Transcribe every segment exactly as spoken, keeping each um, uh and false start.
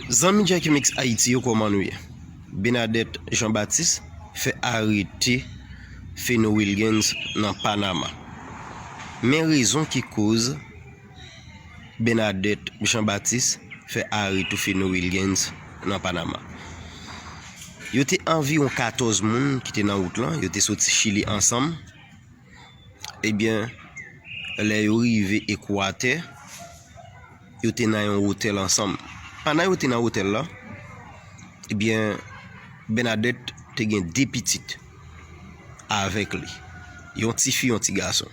Zanmi Jackie Mix Haïti yo, kòman nou ye? Bernadette Jean Baptiste fè arete Feno Wilgens nan Panama. Men rezon ki koz Bernadette Jean Baptiste fè arete Feno Wilgens nan Panama. Yo te anviwon katòz moun ki te nan wout lan, yo te soti Chili ansanm. Ebyen, lè yo rive Ekwatè, yo te nan yon otèl ansanm. Pandan yo te nan otèl la, ebyen, Bernadette te gen de pitit avèk li. Yon tifi, yon ti gason.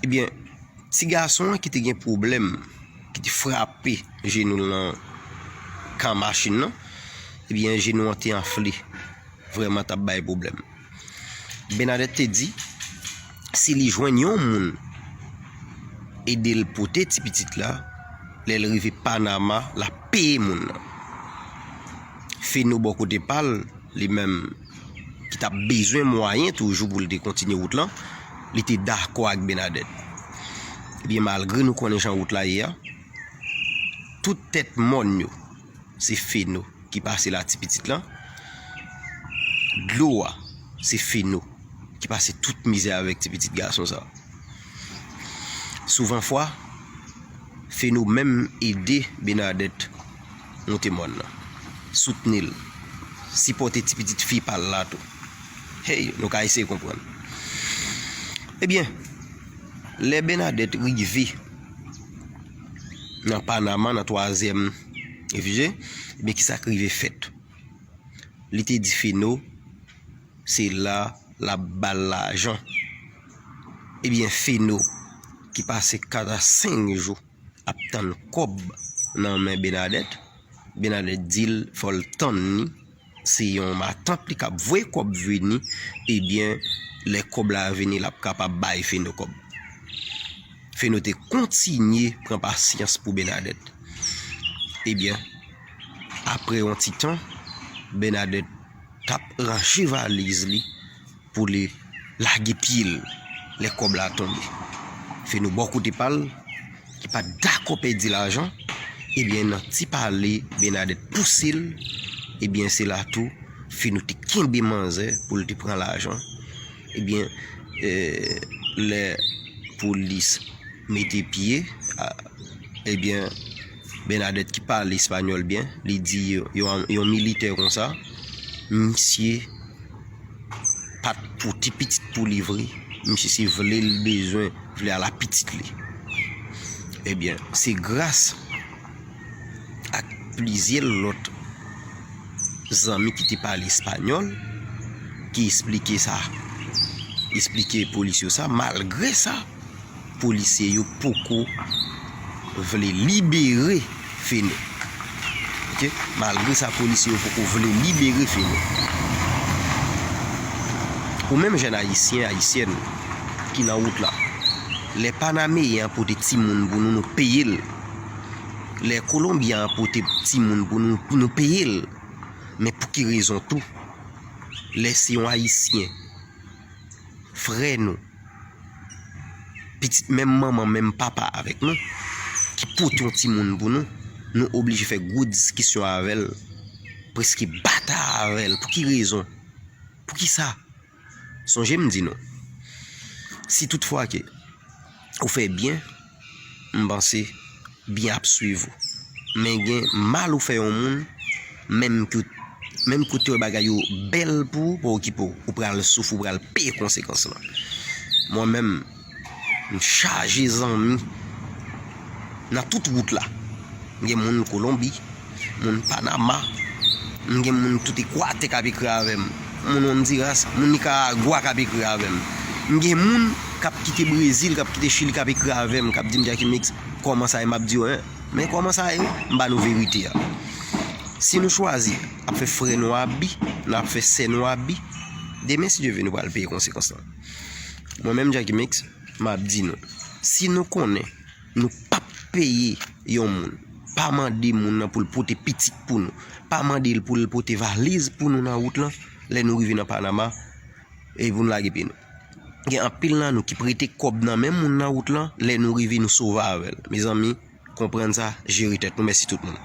Ebyen, ti gason an ki te gen pwoblèm, ki te frape jenou l nan kan machin nan, ebyen, jenou an te anfle. Vrèman t ap bay pwoblèm. Bernadette te di, si li jwenn yon moun ede l pote ti pitit la, lè l rive Panama, l ap peye moun nan. Feno bò kote pa l, li menm, ki t ap bezwen mwayen toujou pou l te kontinye wout lan, li te dakò ak Bernadette. Ebyen, malgre nou konnen jan wout la ye a, tout tèt mòn yo, se Feno ki pase la ti pitit lan. Dlo a, se Feno ki pase tout mizè avèk ti pitit gason sa. Souvan fwa, Feno menm ede Bernadette monte mòn nan, soutni l, sipòte ti pitit fi pa l la tou. Hey, nou ka eseye konprann. Ebyen, lè Bernadette rive nan Panama, nan twazyèm refijye, ebyen, kisa k rive fèt? Li te di Feno, se la l ap ba l lajan. Ebyen, Feno, ki pase kat a senk jou ap tann kòb nan men Bernadette, Bernadette di l fò l tann li, se yon matant li k ap voye kòb vini, ebyen, lè kòb la vini, l ap kapab bay Feno kòb. Feno te kontinye pran pasyans pou Bernadette. Ebyen, apre yon ti tan, Bernadette t ap ranje valiz li pou li lage pye l lè kòb la tonbe. Feno bò kote pa l, ki pa t dakò pèdi lajan, ebyen, nan ti pale, Bernadette pouse l, ebyen, se la tou, Feno te kenbe manzè pou l te pran lajan. Ebyen, eh, lè polis mete pye, a, ebyen, Bernadette ki pale espanyòl byen, li di yon, yon militè konsa, misye pa t pou ti pitit pou li vre, misye se vle l bezwen, vle al a pitit li. Ebyen, se gras ak plizyè lòt zanmi ki te pale espanyòl, ki esplike sa, esplike polis yo sa, malgre sa, polisye yo poko vle libere Feno. Oke? Malgre sa, polisye yo poko vle libere Feno. Ou menm jèn ayisyen, ayisyèn ki nan wout la, lè Panameyen an pote timoun pou nou, nou peye l. Lè Kolonbyen an pote timoun pou nou, nou peye l. Men pou ki rezon tou, lè se yon Ayisyen, frè nou, pitit menm manman, menm papa avèk nou, ki pote yon timoun pou nou, nou oblije fè gwo diskisyon avè l, prèske batay avè l. Pou ki rezon? Pou ki sa? Sonje m di nou, si tout fwa ke ou fè byen, m panse byen ap swiv ou. Men gen mal ou fè yon moun, menm ke, menm ke w te wè bagay yo bèl pou ou, pa okipe w. Ou pral soufri, ou pral peye konsekans lan. Mwen menm, m chaje zanmi nan tout wout la. M gen moun Kolonbi, moun Panama, m gen moun tout Ekwatè k ap ekri avè m, moun Ondiras, moun Nikaragwa k ap ekri avè m. M gen moun k ap kite Brezil, k ap kite Chili, k ap ekri avè m, k ap di m, Jackie Mix, kòman sa ye? M ap di yo, en, men kòman sa ye? M ba nou verite a. Si nou chwazi ap fè frè nou abi, n ap fè sè nou abi, demen, si Dye vle, nou pral peye konsekans lan. Mwen menm, Jackie Mix, m ap di nou, si nou konnen nou p ap peye yon moun, pa mande moun nan pou l pote pitit pou nou, pa mande l pou l pote valiz pou nou nan wout lan, lè nou rive nan Panama, e pou n lage pye nou. Gen anpil nan nou ki prete kòb nan men moun nan wout lan, lè nou rive, nou sove avè l. Mezanmi, konprann sa, jere tèt nou. Mèsi tout moun.